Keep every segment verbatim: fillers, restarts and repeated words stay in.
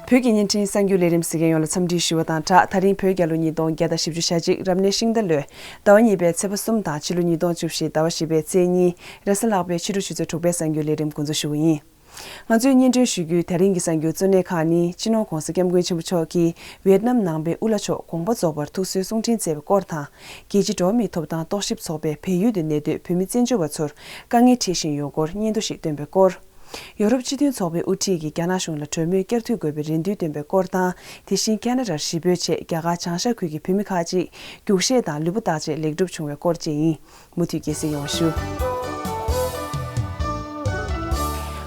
བོད་ཀྱི་བརྙན་འཕྲིན་གསར་འགྱུར་ལས་རིམ་གཟིགས་མཁན་ཡོངས་ལ་འཚམས་འདྲི་ཞུ་བ་དང་སྦྲགས། ད་རིང་བོད་རྒྱལ་ལོ་ཉིས་སྟོང་བརྒྱ་དང་བཞི་བཅུ་ཞེ་གཅིག་རབ་གནས་ཤིང་རྟ་ལོའི་ཟླ་བ་གཉིས་པའི་ཚེས་པ་གསུམ་དང་ཕྱི་ལོ་ཉིས་སྟོང་བཅུ་བཞི་ཟླ་བ་བཞི་པའི་ཚེས་གཉིས་རེས་གཟའ་ལྷག་པའི་ཕྱི་དྲོ་ཆུ་ཚོད་དྲུག་པའི་གསར་འགྱུར་ལས་རིམ་འགོ་འཛུགས་ཞུ་གི་ཡིན། ང་ཚོས་སྙན་སྒྲོན་ཞུ་རྒྱུའི་དེ་རིང་གི་གསར་འགྱུར་གཙོ་གནད་ཁག་ནི། སྤྱི་ནོར་༧གོང་ས་༧སྐྱབས་མགོན་ཆེན་པོ་མཆོག་གིས་ཝེད་ནམ་ནང་པའི་དབུ་བླ་མཆོག་དགོངས་པ་རྫོགས་པར་ཐུགས་གསོའི་གསུང་འཕྲིན་བསྩལ་བའི་སྐོར་དང་། རྒྱལ་སྤྱིའི་འགྲོ་བ་མིའི་ཐོབ་ཐང་རྟོག་ཞིབ་ཚོགས་པས་བལ་ཡུལ་དུ་གནས་སྡོད་བོད་མི་བཙན་བྱོལ་བ་ཚོར་དཀའ་ངལ་འཕྲད་བཞིན་ཡོད་སྐོར་སྙན་ཐོ་ཞིག་བཏོན་པའི་སྐོར། ཡོ་རོབ་སྤྱི་མཐུན་ཚོགས་པའི་དབུ་ཁྲིད་ཀྱིས་རྒྱ་ནག་གཞུང་ལ་གྲོས་མོལ་བསྐྱར་མཐུད་དགོས་པའི་རེ་འདུན་བཏོན་པའི་སྐོར་དང་། དེ་བཞིན་ཁ་ན་ཌར་གཞིས་སྤོས་ཆེད་རྒྱ་གར་བྱང་ཤར་ཁུལ་གྱི་བོད་མི་ཁག་ཅིག་རྒྱུགས་བཞེས་དང་ལུས་པོ་བརྟག་དཔྱད་ལེགས་གྲུབ་བྱུང་བའི་སྐོར་བཅས་ཡིན། མུ་མཐུད་རྒྱལ་སྲིད་ཡོང་བ་ཞུ།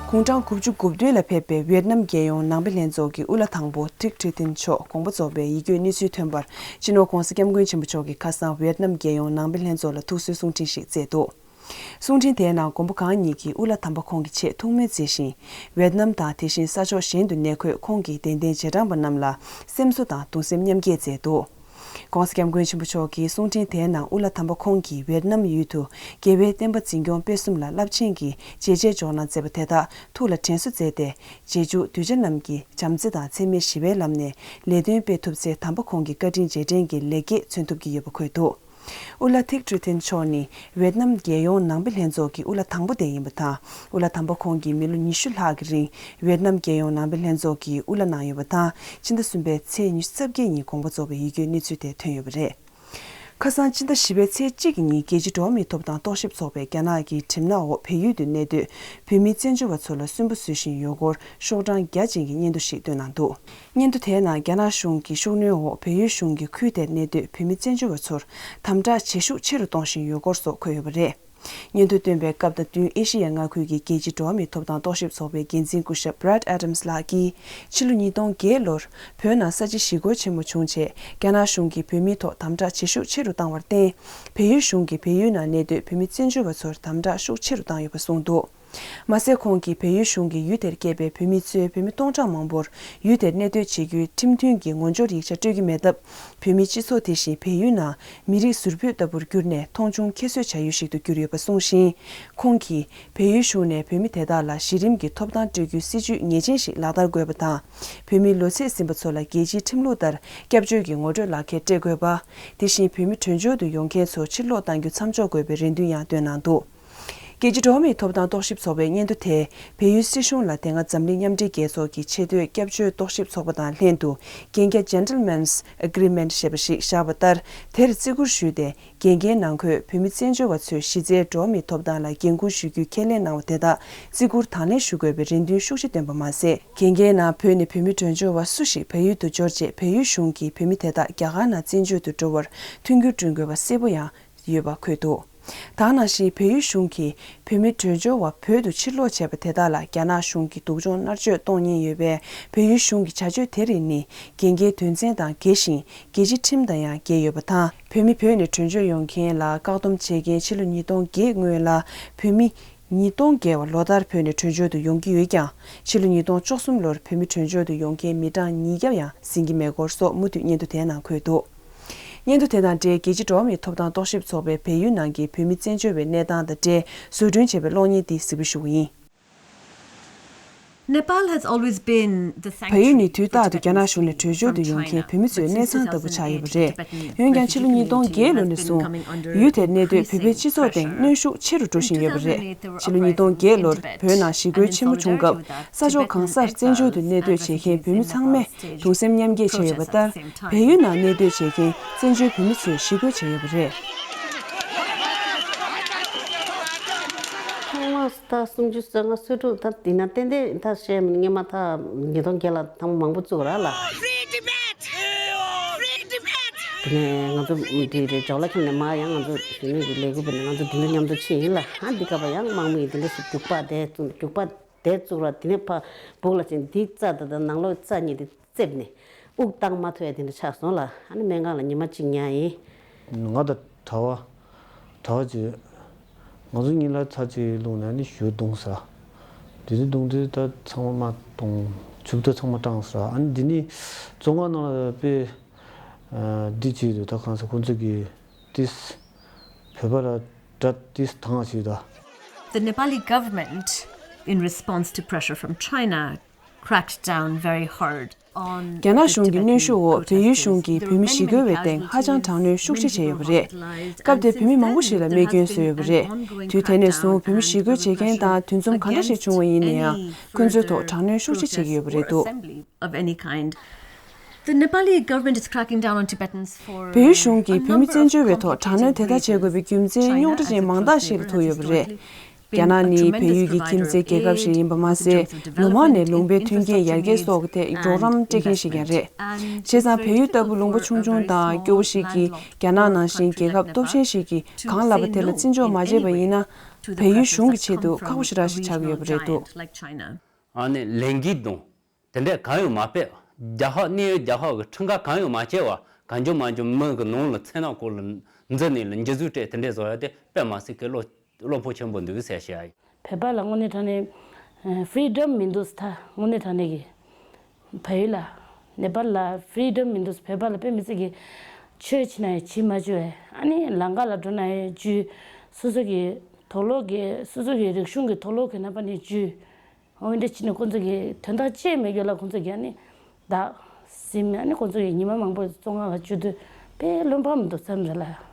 དགུང་གྲངས་དགུ་བཅུ་གོ་བདུན་ལ་ཕེབས་པའི་ཝེད་ནམ་རྒྱལ་ཡོངས་ནང་པའི་ལྷན་ཚོགས་ཀྱི་དབུ་བླ་དང་པོ་ཐིག་ཁྲི་ཐིན་མཆོག་དགོངས་པ་རྫོགས་པའི་ཡིད་སྐྱོའི་གནས་ཚུལ་ཐོན་པར། སྤྱི་ནོར་༧གོང་ས་༧སྐྱབས་མགོན་ཆེན་པོ་མཆོག་གིས་ཁ་སང་ཝེད་ནམ་རྒྱལ་ཡོངས་ནང་པའི་ལྷན་ཚོགས་ལ་ཐུགས་གསོའི་གསུང་འཕྲིན་ཞིག་བསྩལ་འདུག། གསུང་འཕྲིན་དེའི་ནང་མགོན་པོ་གང་ཉིད་ཀྱིས་དབུ་བླ་དམ་པ་ཁོང་གི་ཆེད་ཐུགས་སྨོན་མཛད་བཞིན། ཝེད་ནམ་དང་དེ་བཞིན་ས་ཕྱོགས་གཞན་དུ་གནས་འཁོད་ཁོང་གི་དད་ལྡན་རྗེས་འབྲང་པ་རྣམས་ལ་སེམས་གསོ་དང་གདུང་སེམས་མཉམ་སྐྱེད་མཛད་འདུག། ྋགོང་ས་ྋསྐྱབས་མགོན་ཆེན་པོ་མཆོག་གིས་གསུང་འཕྲིན་དེའི་ནང་དབུ་བླ་དམ་པ་ཁོང་གིས་ཝེད་ནམ་ཡུལ་དུ་རྒྱལ་བའི་བསྟན་པ་འཛིན་སྐྱོང་སྤེལ་གསུམ་ལ་རླབས་ཆེན་གྱི་བྱས་རྗེས་འཇོག་གནང་མཛད་པ་དེ་དག་ཐུགས་ལ་དྲན་གསོ་མཛད་དེ། རྗེས་འཇུག་གདུལ་བྱ་རྣམས་ཀྱིས་བྱམས་བརྩེ་དང་འཚེ་མེད་ཞི་བའི་ལམ་ནས་ལས་དོན་སྤེལ་ཐུབ་ཚེ། དམ་པ་ཁོང་གི་བཀའ་དྲིན་རྗེས་དྲན་གྱི་ལེགས་སྐྱེས་མཚོན་ཐུབ་ཀྱི་ཡོད་པ་འཁོད་འདུག། དབུ་བླ་ཐིག་ཁྲི་ཐིན་མཆོག་ནི་ཝེད་ནམ་རྒྱལ་ཡོངས་ནང་པའི་ལྷན་ཚོགས་ཀྱི་དབུ་བླ་དང་པོ་དེ་ཡིན་པ་དང་། དབུ་བླ་དམ་པ་ཁོང་གིས་མི་ལོ་ཉི་ཤུ་ལྷག་གི་རིང་ཝེད་ནམ་རྒྱལ་ཡོངས་ནང་པའི་ལྷན་ཚོགས་ཀྱི་དབུ་བླ་གནང་ཡོད་པ་དང་། ཕྱི་ཟླ་གསུམ་པའི་ཚེས་ཉི་ཤུ་རྩ་བརྒྱད་ཉིན་དགོངས་པ་རྫོགས་པའི་ཡིད་སྐྱོའི་གནས་ཚུལ་དེ་ཐོན་ཡོད་པ་རེད། ཁ་སང་ཕྱི་ཟླ་བཞི་པའི་ཚེས་གཅིག་གི་ཉིན་རྒྱལ་སྤྱིའི་འགྲོ་བ་མིའི་ཐོབ་ཐང་རྟོག་ཞིབ་ཚོགས་པས་རྒྱ་ནག་གི་གྲིབ་ནག་འོག་བལ་ཡུལ་དུ་གནས་སྡོད་བོད་མི་བཙན་བྱོལ་བ་ཚོ་ལ་སུན་པོ་བཟོ་བཞིན་ཡོད་སྐོར་ཤོག་གྲངས་བརྒྱ་ཅན་གྱི་སྙན་ཐོ་ཞིག་བཏོན་གནང་འདུག། སྙན་ཐོ་དེའི་ནང་རྒྱ་ནག་གཞུང་གི་ཤུགས་སྣོན་འོག་བལ་ཡུལ་གཞུང་གི་ཁུལ་དེར་གནས་སྡོད་བོད་མི་བཙན་བྱོལ་བ་ཚོར་དམ་དྲག་བྱེད་ཤུགས་ཆེ་རུ་གཏོང་བཞིན་ཡོད་སྐོར་སོགས་འཁོད་ཡོད་པ་རེད། སྙན་ཐོ་བཏོན་པའི་སྐབས་དང་བསྟུན་ཨེ་ཤེ་ཡ་མངའ་ཁུལ་གྱི་རྒྱལ་སྤྱིའི་འགྲོ་བ་མིའི་ཐོབ་ཐང་རྟོག་ཞིབ་ཚོགས་པའི་འགན་འཛིན་སྐུ་ཞབས་Brad Adams་ལགས་ཀྱིས། ཕྱི་ལོ་ཉིས་སྟོང་བརྒྱད་ལོར་བོད་ནང་ས་བྱི་ཞི་རྒོལ་ཆེན་མོ་བྱུང་རྗེས། རྒྱ་ནག་གཞུང་གིས་བོད་མིའི་ཐོག་དམ་དྲག་བྱེད་ཤུགས་ཆེ་རུ་བཏང་བར་བརྟེན། བལ་ཡུལ་གཞུང་གིས་བལ་ཡུལ་ནང་གནས་སྡོད་བོད་མི་བཙན་བྱོལ་བ་ཚོར་དམ་དྲག་ཤུགས་ཆེ་རུ་བཏང་ཡོད་པ་གསུངས་འདུག། མ་ཟད། ཁོང་གིས་བལ་ཡུལ་གཞུང་གིས་ཡུལ་དེར་སྐྱེས་པའི་བོད་མི་གཙོས་བོད་མི་སྟོང་ཕྲག་མང་པོར་ཡུལ་དེར་གནས་སྡོད་བྱེད་རྒྱུའི་ཁྲིམས་མཐུན་གྱི་ངོ་སྦྱོར་ཡིག་ཆ་སྤྲོད་ཀྱི་མེད་སྟབས། བོད་མིའི་སྤྱི་ཚོགས་དེ་བཞིན་བལ་ཡུལ་ནང་མི་རིགས་ཟུར་ཕུད་ལྟ་བུར་གྱུར་ནས་མཐོང་ཆུང་ཁྱད་གསོད་བྱ་ཡུལ་ཞིག་ཏུ་གྱུར་ཡོད་པ་གསུངས་ཤིང་། ཁོང་གིས་བལ་ཡུལ་གཞུང་ནས་བོད་མི་དེ་དག་ལ་གཞི་རིམ་གྱི་ཐོབ་ཐང་སྤྲོད་རྒྱུའི་སྲིད་ཇུས་ངེས་ཅན་ཞིག་ལག་བསྟར་དགོས་པ་དང་། བོད་མི་ལོ་ཚད་ཟིན་པ་ཚོ་ལ་རྒྱལ་སྤྱིའི་ཁྲིམས་ལུགས་ལྟར་སྐྱབས་བཅོལ་གྱི་ངོ་སྤྲོད་ལག་ཁྱེར་སྤྲད་དགོས་པ། དེ་བཞིན་བོད་མི་བྲོས་བྱོལ་དུ་ཡོང་མཁན་ཚོ་ཕྱིར་ལོག་གཏང་རྒྱུ་མཚམས་འཇོག་དགོས་པའི་རེ་འདུན་ཡང་བཏོན་གནང་འདུག། རྒྱལ་སྤྱིའི་འགྲོ་བ་མིའི་ཐོབ་ཐང་རྟོག་ཞིབ་ཚོགས་པའི་སྙན་ཐོ་དེས་བལ་ཡུལ་སྲིད་གཞུང་ལ་དེ་སྔ་འཛམ་གླིང་མཉམ་འབྲེལ་རྒྱལ་ཚོགས་ཀྱི་ཆེས་མཐོའི་སྐྱབས་བཅོལ་རྟོག་ཞིབ་ཚོགས་པ་དང་ལྷན་དུ་གན་རྒྱ་Gentlemen's Agreement་ཞེས་པ་ཞིག་བཞག་པ་ལྟར། དེར་བརྩི་བཀུར་ཞུས་ཏེ། གན་རྒྱའི་ནང་འཁོད་བོད་མི་བཙན་བྱོལ་བ་ཚོས་གཞི་རྩའི་འགྲོ་བ་མིའི་ཐོབ་ཐང་ལ་འགན་འཁུར་ཞུ་རྒྱུའི་ཁས་ལེན་གནང་བ་དེ་དག་བརྩི་བཀུར་དང་ལེན་ཞུ་དགོས་པའི་རེ་འདུན་ཤུགས་ཆེ་བཏོན་པ་མ་ཟད། གན་རྒྱའི་ནང་བོད་ནས་བོད་མི་བྲོས་བྱོལ་བ་སུ་ཞིག་བལ་ཡུལ་དུ་འབྱོར་རྗེས་བལ་ཡུལ་གཞུང་གིས་བོད་མི་དེ་དག་རྒྱ་གར་ནང་བཙན་བྱོལ་དུ་འགྲོ་བར་མཐུན་འགྱུར་བསྐྲུན་དགོས་པ་གསལ་པོ་ཡང་ཡོད་པ་འཁོད་འདུག། ད་ག་ནང་བཞིན་བལ་ཡུལ་གཞུང་གིས་བོད་མི་བྲོས་བྱོལ་བ་བོད་དུ་ཕྱིར་ལོག་བྱས་པ་དེ་དག་ལ་རྒྱ་ནག་གཞུང་གིས་སྡུག་སྦྱོང་མནར་གཅོད་གཏོང་ཉེན་ཡོད་པས། བལ་ཡུལ་གཞུང་གི་བྱ་སྤྱོད་དེ་རིགས་ནི་གན་རྒྱའི་དོན་ཚན་དང་འགལ་ཞིང་། རྒྱལ་སྤྱིའི་ཁྲིམས་དང་ཡང་འགལ་ཡོད་པ་དང་། བོད་མི་བོད་ནས་བྲོས་བྱོལ་ཡོང་མཁན་ལ་བཀག་སྡོམ་བྱེད་མཁན་ཕྱི་ལོ་ཉིས་སྟོང་བརྒྱད་སྔོན་ལ་བོད་མི་ཉིས་སྟོང་བརྒལ་བ་ལོ་ལྟར་བོད་ནས་བྲོས་བྱོལ་དུ་ཡོང་གི་ཡོད་ཀྱང་། ཕྱི་ལོ་ཉིས་སྟོང་བཅུ་གསུམ་ལོར་བོད་མི་བྲོས་བྱོལ་དུ་ཡོང་མཁན་མི་གྲངས་ཉིས་བརྒྱ་ཡང་ཟིན་གྱི་མེད་སྐོར་སོགས་མུ་མཐུད་སྙན་ཐོ་དེའི་ནང་འཁོད་འདུག། སྙན་ཐོ་དེ་དང་འབྲེལ་རྒྱལ་སྤྱིའི་འགྲོ་བ་མིའི་ཐོབ་ཐང་རྟོག་ཞིབ་ཚོགས་པས་བལ་ཡུལ་ནང་གི་བོད་མི་བཙན་བྱོལ་བའི་གནས་སྟངས་དང་འབྲེལ་བཟོ་སྐྲུན་བྱས་པའི་གློག་བརྙན་འདི་གཟིགས་འབུལ་ཞུ་གི་ཡིན། Nepal has always been the བལ་ཡུལ་ནི་དུས་རྟག་ཏུ་རྒྱ་ནག་གཞུང་ནས་བྲོས་བྱོལ་དུ་ཡོང་མཁན་བོད་མི་ཚོའི་གནས་ཚང་ལྟ་བུ་ཆགས་ཡོད་པ་རེད། འོན་ཀྱང་ཕྱི་ལོ་ཉིས་སྟོང་བརྒྱད་ལོ་ནས་བཟུང་ཡུལ་དེར་གནས་སྡོད་བོད་པའི་སྤྱི་ཚོགས་སྟེང་གནོན་ཤུགས་ཆེ་རུ་འགྲོ་བཞིན་ཡོད་པ་རེད། ཕྱི་ལོ་ཉིས་སྟོང་བརྒྱད་ལོར་བོད་ནང་ཞི་རྒོལ་ཆེན་མོ་བྱུང་སྐབས། ས་ཕྱོགས་གང་སར་བཙན་བྱོལ་དུ་གནས་སྡོད་བྱེད་མཁན་བོད་མི་ཚང་མས་གདུང་སེམས་མཉམ་སྐྱེད་བྱས་ཡོད་པ་ལྟར། བལ་ཡུལ་ནང་གནས་སྡོད་བྱེད་མཁན་བཙན་བྱོལ་བོད་མི་ཚོས་ཞི་རྒོལ་བྱས་ཡོད་པ་རེད། ཐོག་མ་ད་སུམ་ཅུ་སོ་ལྔ་སོ་དྲུག་ད་དེ་ན་ཏན་ཏན་ད་བཤད་མི་སྔོན་མ་ད་ཉིས་སྟོང་བརྒྱད་ལ་ཐེངས་མང་པོ་བཙུགས་ར་ལ། Free Tibet! Free Tibet! དེ་ནས་ང་ཚོ་འདི་རེད་ཇོ་ལ་ཁྱོན་ནས་མ་ཡང་ང་ཚོ་གཞོན་ནུ་གི་ལས་འགུལ་བ་ནས་ང་ཚོ་དེ་འདྲ་མཉམ་དུ་ཕྱིན་ཡིན་ལ། ཨ་འདི་ག་པ་ཡང་དམག་མི་ཡིས་དེ་འདྲ་ཞིག་རྒྱུག་པ་དེ་བཙུགས། རྒྱུག་པ་དེ་བཙུགས་ར་དེ་ནས་ཕ་སྦུག་ལ་ཕྱིན། འདི་རྩ་ད་ད་ནང་ལོགས་རྩ་གཉིས་དེ་རྩེབ་ནས་དབུགས་བཏང་མ་ཐུབ་ཡ་དེ་འདྲ་ཆགས་སོང་ལ། ཨ་ནི་སྨན་ཁང་ལ་ཉི་མ་གཅིག་ཉལ་ཡིན། ང་ད་གྲྭ་བ་གྲྭ་བ་བྱས། ང་ཚོ་གཉིས་ལ་ཚར་གཅིག་བླུགས་ནས་ནི་གཞུ་བརྡུངས་ས། དེ་དུས་བརྡུངས་དུས་ད་ཚང་མ་གཏོང་། ཆུ་བུ་ད་ཚང་མ་སྐྲངས་ས། ཨ་ནི་འདི་ནི་བཙོན་ཁང་ནང་ལ་དཔེ་འདི་བྱས་འདུག། ད་གང་ཟེར་ཁོ་ཚོ་གིས་ཏིས་བོད་པ་ལ་དགྲ་ཏིས་དང་བྱས་ད། The Nepali government, in response to pressure from China, cracked down very hard རྒྱ་ནག་གཞུང་གི་གནོན་ཤུགས་འོག་བལ་ཡུལ་གཞུང་གིས་བོད་མི་ཞི་རྒོལ་བའི་སྟེང་ཧ་ཅང་དྲག་གནོན་ཤུགས་ཆེ་བྱས་ཡོད་པ་རེད། སྐབས་དེར་བོད་མི་མང་པོ་ཞིག་ལ་རྨས་སྐྱོན་བཟོས་ཡོད་པ་རེད། དུས་དེ་ནས་བཟུང་བོད་མི་ཞི་རྒོལ་བྱེད་མཁན་དང་དུས་འཛོམས་ག་འདྲ་ཞིག་བྱུང་བ་ཡིན་ན་ཡང་ཁོ་ཚོའི་ཐོག་དྲག་གནོན་ཤུགས་ཆེ་བྱེད་ཀྱི་ཡོད་པ་རེད་འདུག Of any kind. The Nepali government is cracking down on Tibetans for བལ་ཡུལ་གཞུང་གིས་བོད་མི་བཙན་བྱོལ་བའི་ཐོག་དྲག་གནོན་དེ་ལྟར་བྱེད་དགོས་པའི་རྒྱུ་མཚན་རྙོག་དྲ་ཅན་མང་དག་ཞིག་ལ་ཐུག་ཡོད་པ་རེད། རྒྱ་ནག་ནི་བལ་ཡུལ་གྱི་ཁྱིམ་མཚེས་རྒྱལ་ཁབ་ཞིག་ཡིན་པ་མ་ཟད། ལོ་མང་ནས་ལུང་པའི་མཐུན་རྐྱེན་ཡར་རྒྱས་སོགས་ཀྱི་ཐད་རོགས་རམ་སྤྲད་མཁན་ཞིག་ཀྱང་རེད། བྱས་ཙང་བལ་ཡུལ་ལྟ་བུ་ལུང་པ་ཆུང་ཆུང་དང་སྐྱོ་བོ་ཞིག་གིས་རྒྱ་ནག་ནང་བཞིན་རྒྱལ་ཁབ་སྟོབས་ཆེན་ཞིག་གིས་གང་ལབ་པ་དེ་ལ་བརྩི་འཇོག་མ་བྱས་པ་ཡིན་ན། བལ་ཡུལ་གཞུང་གི་ཆེད་དུ་ཁག་པོ་ཞེ་དྲག་ཞིག་ཆགས་ཀྱི་ཡོད་པ་རེད་འདུག་ཨ་ནི་ལས་འགུལ་དང་དེ་འདྲས་གང་ཡང་མ་སྤེལ། རྒྱལ་ཁབ་གནས་ཡུལ་རྒྱལ་ཁབ་ཀྱི་ཁྲིམས་ཁང་གང་ཡང་མ་བྱས་པར་གང་བྱུང་མང་བྱུང་མི་གི་ནང་ལ་མཚན་ནག་སྐོར་ལ་འཛུལ་ནས་ལ་འཇུ་བཟུང་སྤྲད་དེ་འདྲས་བཟོ་ཡ་དེ་དཔེ་མ་སྲིད་ཀྱི་བློ་བློ་ཕམ་ཆེན་པོ་འདུག་ཟེར་བཤད་ཡ་ཡིན། བོད་པ་ལ་དངོས་གནས་དྲང་གནས་ཕི་རི་ཌམ་མི་འདུག་ད་དངོས་གནས་དྲང་གནས་ཀྱི་བལ་ཡུལ་ལ་ནེ་པཱལ་ལ་ཕི་རི་ཌམ་མི་འདུག་བོད་པ་ལ་དཔེ་མི་སྲིད་ཀྱི་ཆོས་བྱེད་ན་ཡང་བྱེད་མ་བཅུག་བས། ཨ་ནི་ལམ་ཁ་ལ་འགྲོ་ན་ཡང་བཅུག་སོ་སོ་གི་དུག་ལོག་གི་སོ་སོ་གི་རིག་གཞུང་གི་དུག་ལོག་གི་ནང་པ་ནས་བཅུག་འོ་འདྲ་བྱས་ནས་ཁོང་ཚོ་གི་དོན་དག་ཅི་མེད་རྒྱུ་ལ་ཁོང་ཚོ་གི་ཨ་ནི་བདག་ཟིན་ཨ་ནི་ཁོང་ཚོ་གི་ཉི་མ་མང་པོ་བཙོན་ཁང་ལ་བཅུག་དུས་དཔེ་བློ་ཕམ་མི་འདུག་བསམ་རེད་ལ།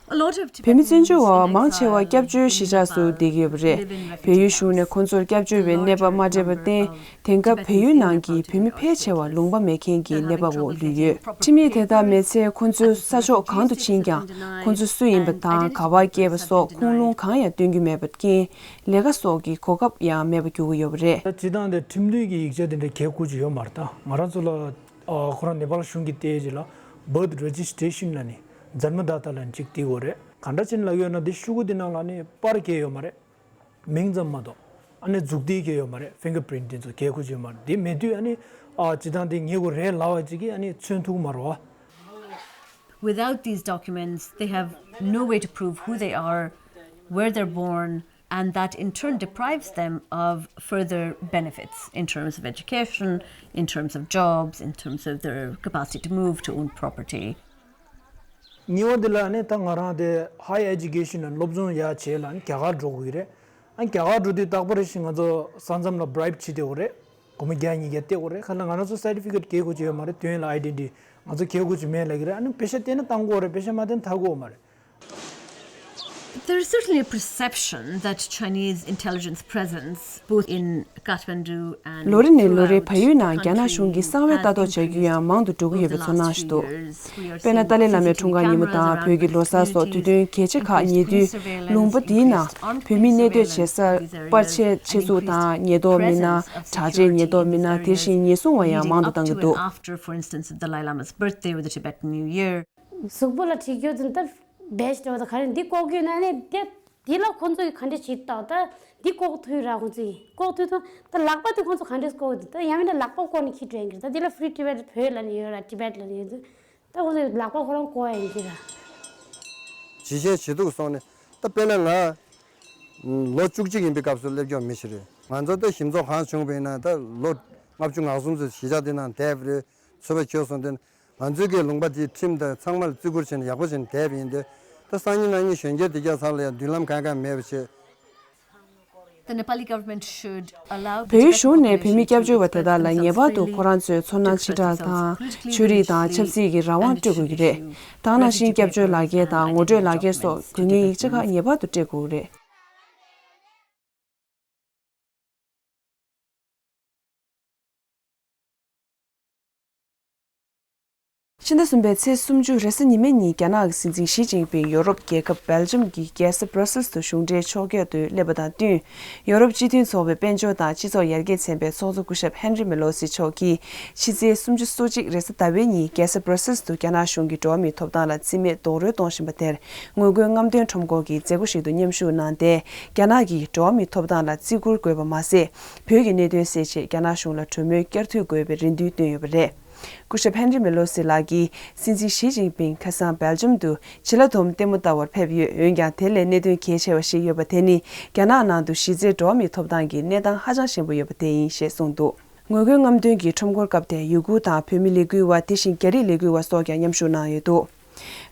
བོད་མི་བཙན་བྱོལ་བ་མང་ཆེ་བ་སྐྱབས་བཅོལ་གཞིས་ཆགས་སུ་བསྡད་ཀྱི་ཡོད་པ་རེད། བལ་ཡུལ་གཞུང་ནས་ཁོང་ཚོར་སྐྱབས་བཅོལ་བའི་གནས་བབ་མ་སྤྲད་པར་བརྟེན། དེང་སྐབས་བལ་ཡུལ་ནང་གི་བོད་མི་ཕལ་ཆེ་བ་ལུང་པ་མེད་མཁན་གྱི་གནས་བབ་འོག་ལུས་ཡོད། ཁྲིམས་ཡིག་དེ་དག་མེད་ཚེ་ཁོང་ཚོའི་ས་ཕྱོགས་གང་དུ་ཕྱིན་ཀྱང་ཁོང་ཚོ་སུ་ཡིན་པ་དང་ག་པར་སྐྱེས་པ་སོགས་ཁུངས་ལུང་གང་ཡང་སྟོན་རྒྱུ་མེད་པར་རྐྱེན། ལས་ཀ་སོགས་ཀྱི་གོ་སྐབས་ཡང་མེད་པར་གྱུར་གྱི་ཡོད་པ་རེད། ད་སྤྱིར་བཏང་དེ་ཁྲིམས་མཐུན་གྱི་ཡིག་ཆ་དེ་འདྲ་གལ་དགོས་ཀྱི་ཡོད་མ་རེད། ད་ང་རང་ཚོ་ལ་ཨ་ཁོ་རང་ནེ་པཱལ་གཞུང་གིས་བལྟས་རྗེས་ལ་birth registration ལབ་ནས་འཛར་མ་ད་ལྟ་ལབ་ནས་ཅིག་བལྟས་ཡོད་རེད། ག་འདྲ་བྱས་ནས་ལབ་ཡོད་ན་དེ་ཤོག་གུ་དེ་ནང་ལ་ནི་པར་བཀལ་ཡོད་མ་རེད། མིང་ཙམ་མ་གཏོགས་ཨ་ནི་མཛུབ་ཐེལ་བཀལ་ཡོད་མ་རེད། ཕིང་གར་པི་རིན་དེ་ཚོ་བཀལ་དགོས་ཀྱི་ཡོད་མ་རེད། དེ་མེད་དུས་ཨ་ནི་ཨ་སྤྱིར་བཏང་དེ་ངེས་དགོས་རེད་ལབ་པ་ཅིག་གིས་ཨ་ནི་མཚོན་ཐུབ་ཀྱི་མ་རེད་བ། Without these documents, they have no way to prove who they are, where they're born, and that in turn deprives them of further benefits in terms of education, in terms of jobs, in terms of their capacity to move, to own property. གཉིས་པ་འདི་ལ་ནི་ད་ང་རང་དེ་high education ལ་སློབ་སྦྱོང་ཡག་བྱས་ལ་ནི་རྒྱ་གར་འགྲོ་དགོས་ཀྱི་རེད། ཨ་རྒྱ་གར་འགྲོ་དུས་རྟག་པར་ཞིག་ང་ཚོ་ས་མཚམས་ལ་bribe བྱེད་བསྡད་ཡོད་རེད། སྒོར་མོ་བརྒྱ་ཉིས་བརྒྱ་སྟེར་དགོས་རེད། ཁ་ལ་ང་རང་ཚོ་certificate་སྐྱེལ་དགོས་ཀྱི་ཡོད་མ་རེད། དོན་ལ་identity ང་ཚོ་སྐྱེལ་དགོས་ཀྱི་མེད་ལབ་ཀྱི་རེད། ཨ་ནི་པེ་ཤ་སྟེར་ན་བཏང་དགོས་རེད། པེ་ཤ་མ་སྟེར་ན་ཐར་དགོས་མ་རེད། There is certainly a perception that Chinese intelligence presence, both in Kathmandu and ལོ་རེ་ནས་ལོ་རེ་བལ་ཡུལ་ནང་རྒྱ་ནག་གཞུང་གིས་གསང་བའི་ལྟ་རྟོག་བྱ་རྒྱུ་ཡང་མང་དུ་འགྲོ་གི་ཡོད་པའི་ཚོར་སྣང་ཞིག་འདུག་དཔེར་ན་ཏཱ་ལའི་བླ་མའི་འཁྲུངས་སྐར་ཉིན་མོ་དང་བོད་ཀྱི་ལོ་གསར་སོགས་དུས་སྟོན་གལ་ཆེ་ཁག་ཉེ་དུས་ལུང་པ་འདིའི་ནང་བོད་མི་གནས་སྡོད་བྱེད་སར་པར་ཆས་ཆེད་འཛུགས་དང་ཉེན་རྟོག་མི་སྣ། དྲག་ཆས་ཉེན་རྟོག་མི་སྣ་དེ་བཞིན་ཉེན་སྲུང་བ་ཡང་མང་དུ་བཏང་གི་འདུག After, for instance, the Dalai Lama's birthday or the Tibetan New Year. གཟུགས་པོ་ལ་བྲིས་རྒྱུ་དེ་ད་badge འདྲ་བོ་དང་ག་རེ་འདི་ལྐོག་གྱོན་ན་ནི་དེ་དེ་ལ་ཁོང་ཚོ་གིས་ག་འདྲ་བྱེད་ད་ད་འདི་ལྐོག་ཐུག་ར་ཁོང་ཚོ་གིས་ལྐོག་ཐུག་ཐུག་ད་ལག་པ་དེ་ཁོང་ཚོ་ག་འདྲ་ལྐོག་དེ་ད་ཡང་མིན་ན་ལག་པ་བཀོག་ནས་ཁྱི་དྲན་གྱི་ད་དེ་ལ་Free Tibet བོད་ལ་ནི་ཡོད་ར་Tibet ལ་ནི་ཡོད་དུས་ད་ཁོང་ཚོ་ལག་པ་ཁོ་རང་བཀོག་ཡ་ཡིན་གྱི་ར། ཇི་བྱས་ཇི་ཐུབ་སོང་ནས་ད་དཔེར་ན་ང་ལོ་བཅུ་གཅིག་ཡིན་པའི་སྐབས་སུ་སླེབས་ཀྱོག་མི་ཞིག་རེད། ང་ཚོ་ད་ཞིབ་ཚགས་གང་བྱུང་བ་ཡིན་ན་ད་ལོ་ལྔ་བཅུ་ང་གསུམ་ཚོ་གཞིས་ཆགས་དེ་ནང་བསྡད་པ་རེད། ཚོད་པ་ཁྱོད་སོང་དེ། ང་ཚོའི་གི་ལུང་པ་དེའི་ཁྲིམས་དང་ཚང་མ་ལ་བརྩི་བཀུར་བྱས་ནས་ཡག་པོ་བྱས་ནས་བསྡད་པ་ཡིན་ཏེ། ད་སང་ཉིན་གནངས་ཉིན་གཞོན་སྐྱེས་དེ་ག་ཚང་ལ་ཡང་མདུན་ལམ་གང་གང་མེད་པ་བྱས། The Nepali government should allow བལ་ཡུལ་གཞུང་ནས་བོད་མི་སྐྱབས་བཅོལ་བ་དེ་དག་ལ་ངེས་པར་དུ་ཁོ་རང་ཚོའི་ཚོར་སྣང་ཕྱི་དྲགས་དང་ཆོས་རིག་དང་ཆབ་སྲིད་ཀྱི་རང་དབང་སྤྲོད་དགོས་ཀྱི་རེད། དེ་ནང་བཞིན་སྐྱབས་བཅོལ་ལག་འཁྱེར་དང་ངོ་སྤྲོད་ལག་འཁྱེར་སོགས་དགོས་ངེས་ཡིག་ཆ་ཁག་ངེས་པར་དུ་སྤྲད་དགོས་ཀྱི་རེད། ཕྱི་ཟླ་གསུམ་པའི་ཚེས་སུམ་ཅུ་རེས་གཟའ་ཉི་མའི་ཉིན་རྒྱ་ནག་གི་སྲིད་འཛིན་ཞི་ཅིན་ཕིང་ཡོ་རོབ་རྒྱལ་ཁབ་སྦེལ་ཇམ་གྱི་རྒྱལ་ས་བྷྲ་སིལ་དུ་གཞུང་འབྲེལ་ཕྱོགས་བསྐྱོད་དུ་སླེབས་པ་དང་བསྟུན། ཡོ་རོབ་སྤྱི་མཐུན་ཚོགས་པའི་དཔལ་འབྱོར་དང་སྤྱི་ཚོགས་ཡར་རྒྱས་ཚན་པའི་ཚོགས་གཙོ་སྐུ་ཞབས་ཧན་རི་མེ་ལོ་སི་མཆོག་གིས་ཕྱི་ཚེས་སུམ་ཅུ་སོ་གཅིག་རེས་གཟའ་ཟླ་བའི་ཉིན་རྒྱལ་ས་བྷྲ་སིལ་དུ་རྒྱ་ནག་གཞུང་གི་འགྲོ་བ་མིའི་ཐོབ་ཐང་ལ་བརྩི་མེད་རྡོག་རོལ་གཏོང་བཞིན་པ་དེར་ངོ་རྒོལ་རྔམ་སྟོན་ཁྲོམ་སྐོར་གྱི་མཛད་སྒོ་ཞིག་ཏུ་མཉམ་ཞུགས་གནང་སྟེ། རྒྱ་ནག་གིས་འགྲོ་བ་མིའི་ཐོབ་ཐང་ལ་བརྩི་བཀུར་དགོས་པ་མ་ཟད། བོད་ཀྱི་གནད་དོན་སེལ་ཆེད་རྒྱ་ནག་གཞུང་ལ་གྲོས་མོལ་བསྐྱར་མཐུད་དགོས་པའི་རེ་འདུན་བཏོན་ཡོད་པ་རེད། སྐུ་ཞབས་ཧན་རི་མེ་ལོ་སི་ལགས་ཀྱིས་སྲིད་འཛིན་ཞི་ཅིན་ཕིང་ཁ་སང་སྦེལ་ཇམ་དུ་བྱི་ལ་དོམ་ལྟད་མོ་ལྟ་བར་ཕེབས་ཡོད། འོན་ཀྱང་དེ་ལས་གནད་དོན་གལ་ཆེ་བ་ཞིག་ཡོད་པ་དེ་ནི་རྒྱ་ནག་ནང་དུ་གཞི་རྩའི་འགྲོ་བ་མིའི་ཐོབ་ཐང་གི་གནས་སྟངས་ཧ་ཅང་ཞན་པོ་ཡོད་པ་དེ་ཡིན་ཞེས་གསུངས་འདུག་ངོ་རྒོལ་རྔམ་སྟོན་གྱི་ཁྲོམ་སྐོར་སྐབས་དེར་ཡུ་གུར་དང་བོད་མི་ལས་འགུལ་བ་དེ་བཞིན་རྒྱ་རིགས་ལས་འགུལ་བ་སོགས་ཀྱང་མཉམ་ཞུགས་གནང་ཡོད་འདུག་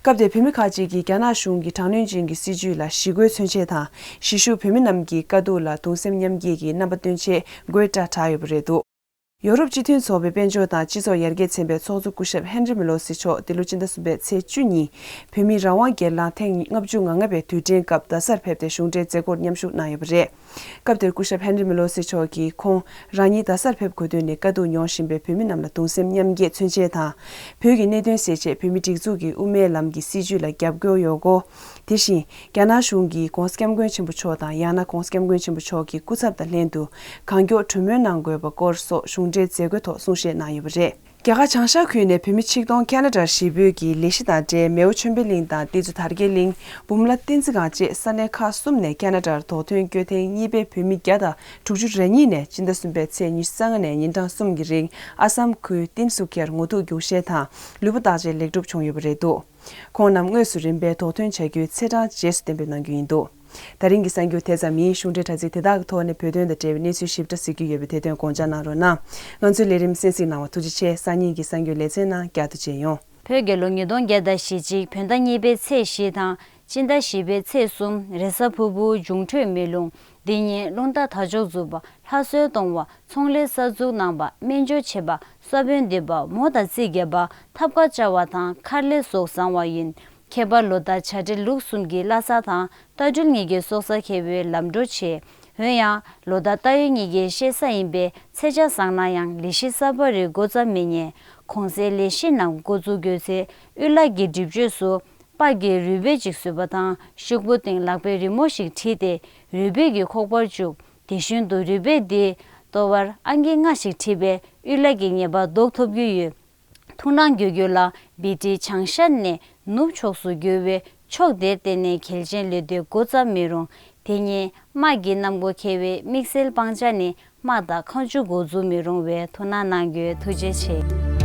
སྐབས་དེར་བོད་མི་ཁག་ཅིག་གིས་རྒྱ་ནག་གཞུང་གི་དྲག་གནོན་ཅན་གྱི་སྲིད་བྱུས་ལ་ཞི་རྒོལ་མཚོན་ཆེད་དང་གཞིས་བཞུགས་བོད་མི་རྣམས་ཀྱི་དཀའ་སྡུག་ལ་གདུང་སེམས་མཉམ་སྐྱེད་ཀྱི་རྣམ་པ་སྟོན་ཆེད་དགོད་སྒྲ་གྲགས་ཡོད་པ་རེད་འདུག་ཡོ་རོབ་སྤྱི་མཐུན་ཚོགས་པའི་དཔལ་འབྱོར་དང་སྤྱི་ཚོགས་ཡར་རྒྱས་ཚན་པའི་ཚོགས་གཙོ་སྐུ་ཞབས་ཧན་རི་མི་ལོ་སི་མཆོག་འདི་ལོ་སྤྱི་ཟླ་གསུམ་པའི་ཚེས་བཅུ་ཉིན་བོད་མིའི་རང་དབང་སྒེར་ལངས་ཐེངས་ལྔ་བཅུ་ང་ལྔ་པའི་དུས་དྲན་སྐབས་རྡ་སར་ཕེབས་ཏེ་གཞུང་འབྲེལ་མཛད་སྒོར་མཉམ་ཞུགས་གནང་ཡོད་པ་རེད། སྐབས་དེར་སྐུ་ཞབས་ཧན་རི་མི་ལོ་སི་མཆོག་གིས་ཁོང་རང་ཉིད་རྡ་སར་ཕེབས་དགོས་དོན་ནི་དཀའ་སྡུག་མྱོང་བཞིན་པའི་བོད་མི་རྣམས་ལ་གདུང་སེམས་མཉམ་སྐྱེད་མཚོན་ཆེད་དང་། བོད་ཀྱི་གནད་དོན་སེལ་ཆེད་བོད་མིའི་སྒྲིག་འཛུགས་ཀྱི་དབུ་མའི་ལམ་གྱི་སྲིད་བྱུས་ལ་རྒྱབ་སྐྱོར་ཡོད་སྐོར། དེ་བཞིན། རྒྱ་ནག་གཞུང་གིས་༧གོང་ས་༧སྐྱབས་མགོན་ཆེན་པོ་མཆོག་དང་ཡང་ན་༧གོང་ས་༧སྐྱབས་མགོན་ཆེན་པོ་མཆོག་གི་སྐུ་ཚབ་དང་ལྷན་དུ་གང་མགྱོགས་གྲོས་མོལ་གནང་དགོས་པ་སྐོར་སོགས་གཞུང་འབྲེལ་མཛད་སྒོའི་ཐོག་གསུང་བཤད་གནང་ཡོད་པ་རེད། རྒྱ་གར་བྱང་ཤར་ཁུལ་ནས་བོད་མི་ཆིག་སྟོང་ཁ་ན་ཌར་གཞིས་སྤོས་ཀྱི་ལས་གཞི་དང་འབྲེལ་མེའོ་ཆོས་འཕེལ་གླིང་དང་ཏི་ཛུ་དར་རྒྱས་གླིང་། འབུམ་ལ་བསྟན་འཛིན་སྒང་བཅས་ས་གནས་ཁག་གསུམ་ནས་ཁ་ན་ཌར་དོ་ཐོན་སྐྱོད་ཐེངས་གཉིས་པའི་བོད་མི་བརྒྱ་དང་དྲུག་ཅུ་རེ་གཉིས་ནས་སྤྱི་ཟླ་གསུམ་པའི་ཚེས་ཉི་ཤུ་རྩ་ལྔ་ནས་ཉིན་གྲངས་གསུམ་གྱི་རིང་ཨ་སམ་ཁུལ་ཏིན་སུ་ཁྱར་ངོ་ཐུག་རྒྱུགས་བཞེས་དང་ལུས་པོ་བརྟག་དཔྱད་ལེགས་གྲུབ་བྱུང་ཡོད་པ་རེད་འདུག་ཁོང་རྣམས་དངོས་སུ་རིམ་པས་དོ་ཐོན་བྱ་རྒྱུའི་ཚེས་གྲངས་རྗེས་སུ་གཏན་འབེབས་གནང་རྒྱུ་ཡིན་འདུག་ད་རིང་གི་གསར་འགྱུར་དེ་ཙམ་ཡིན། གཞུང་འབྲེལ་དྲ་ཚིགས་དེ་དག་གི་ཐོག་ནས་བོད་དོན་དང་འབྲེལ་བའི་གནས་ཚུལ་ཞིབ་ཕྲ་གཟིགས་རྒྱུ་ཡོད་པས་དེ་དོན་དགོངས་འཇགས་གནང་རོགས་གནང་། ང་ཚོའི་ལས་རིམ་གསན་གཟིགས་གནང་བར་ཐུགས་རྗེ་ཆེ། སང་ཉིན་གྱི་གསར་འགྱུར་ལེ་ཚན་ནང་བསྐྱར་དུ་མཇལ་ཡོང་། བོད་རྒྱལ་ལོ་ཉིས་སྟོང་བརྒྱ་དང་ཞེ་གཅིག་བོད་ཟླ་གཉིས་པའི་ཚེས་བཞི་དང་སྤྱི་ཟླ་བཞི་པའི་ཚེས་གསུམ་རེས་གཟའ་ཕུར་བུ་འབྱུང་འཕྲོད་མེ་རླུང་འདི་ཉིད་རླུང་རྟ་དར་ལྕོག་འཛུགས་པ། ལྷ་གསོལ་གཏོང་བ། ཚོང་ལས་གསར་འཛུགས་གནང་བ། སྨན་བཅོས་བྱེད་པ། ས་བོན་འདེབས་པ། མོ་དང་རྩིས་རྒྱག་པ། ཐབ་ཀ་བཅའ་བ་དང་མཁར་ལས་ཟོག་བཟང་བ་ཡིན། ཁྱད་པར་ལོ་ཟླ་བྱ་སྤྲེལ་ལུག་གསུམ་གྱི་བླ་གཟའ་དང་རྟ་སྦྲུལ་གཉིས་ཀྱི་སྲོག་གཟའ་འཁེལ་བའི་ལམ་འགྲོ་ཆེ། འོན་ཡང་ལོ་ཟླ་རྟ་ཡོས་གཉིས་ཀྱི་གཤེད་གཟའ་ཡིན་པས་ཚེས་ཆ་བཟང་ན་ཡང་ལས་གཞི་གསར་པ་རེ་འགོ་བརྩམས་མི་ཉན། གོང་གསལ་ལས་གཞི་རྣམས་འགོ་འཛུགས་དགོས་ཚེ་དབུ་ལག་གི་སྒྲིབ་བཅོས་སུ་སྤགས་ཀྱི་རུས་སྦལ་གཅིག་བཟོས་པ་དང་ཤོག་བུ་སྟེང་ལག་པའི་རི་མོ་ཞིག་བྲིས་ཏེ་རུས་སྦལ་གྱི་ཁོག་པར་བཅུག་དེ་བཞིན་དུ་རུས་སྦལ་འདིའི་ལྟོ་བར་ཨང་ཀི་ལྔ་ཞིག་བྲིས་པས་དབུ་ལག་གི་ཉེས་པ་ཟློག་ཐུབ་ཀྱི་ཡོད། ཐུགས་སྣང་དགོས་རྒྱུ་ལ་བི་ཏི་བྱང་ཤར་ནས་ནུབ་ཕྱོགས་སུ་རྒྱུ་བའི་ཕྱོགས་དེར་བརྟེན་ནས་གལ་ཆེན་ལས་དོན་འགོ་བརྩམས་མི་རུང་། དེ་ཉིད་དམག་གི་གནམ་སྒོ་འཁེལ་བའི་དམིགས་བསལ་སྤང་བྱ་ནི་དམག་དང་མཁའ་མཆུ་འགོ་འཛུགས་མི་རུང་བས་ཐུགས་སྣང་གནང་རྒྱུའི་ཐུགས་རྗེ་ཆེ།